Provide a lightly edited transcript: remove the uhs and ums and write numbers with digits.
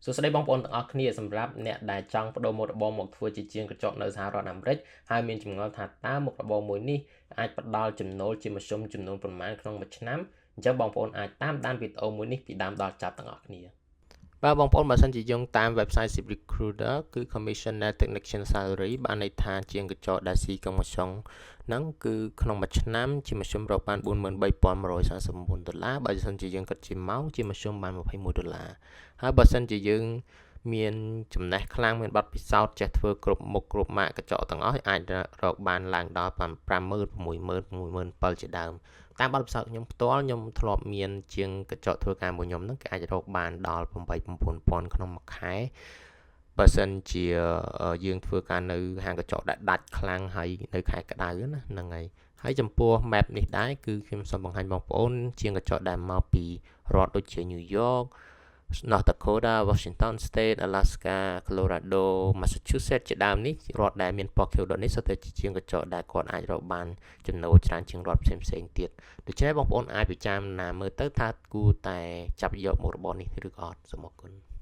សួស្តីបងប្អូនទាំងអស់គ្នាសម្រាប់អ្នកដែលចង់ប្ដូរមុខរបរមកធ្វើជាជាងក្រចកនៅសហរដ្ឋអាមេរិកហើយមានចម្ងល់ថាតើមុខរបរមួយនេះអាចផ្ដល់ចំណូលជាមធ្យមចំនួនប៉ុន្មានក្នុងមួយឆ្នាំអញ្ចឹងបងប្អូនអាចតាមដានវីដេអូមួយនេះពីដើមដល់ចប់ទាំងអស់គ្នាបាទបងប្អូនបើសិនជាយើងតាម website Zip Recruiter គឺ Commission Net Technician Salary បានន័យថាជាងក្រចកដែលស៊ី commission ហ្នឹងគឺក្នុងមួយឆ្នាំជាមធ្យមរកបាន43,149ដុល្លារបើសិនជាយើងគិតជាម៉ោងជាមធ្យមបាន21ដុល្លារហើយបើសិនជាយើងមានចំណេះខ្លាំងមានបទពិសោធន៍ចេះធ្វើគ្រប់មុខគ្រប់ម៉ាកក្រចកទាំងអស់អាចរកបានឡើងដល់50000 60000 67000ជាដើមតាមបទពិសោធន៍ខ្ញុំផ្ទាល់ខ្ញុំធ្លាប់មានជាងក្រចកធ្វើការមួយខ្ញុំហ្នឹងគេអាចរកបានដល់8 9000ក្នុងមួយខែបើសិនជាយើងធ្វើការនៅហាងក្រចកដែលដាច់ខ្លាំងហើយនៅខែក្តៅណាហ្នឹងហើយហើយចំពោះ map នេះដែរគឺខ្ញុំសូមបង្ហាញបងប្អូនជាងក្រចកដែលមកពីរដ្ឋដូចជា New York, North Dakota, Washington State, Alaska, Colorado, Massachusetts ជាដើមនេះរដ្ឋដែលមានពណ៌ខៀវដុតនេះសុទ្ធតែជាជាងក្រចកដែលគាត់អាចរកបានចំណូលច្រើនជាងរដ្ឋផ្សេងផ្សេងទៀតដូច្នេះបងប្អូនអាចពិចារណាមើលទៅថាគួរតែចាប់យកមុខរបរនេះឬក៏អត់សូមអរគុណ។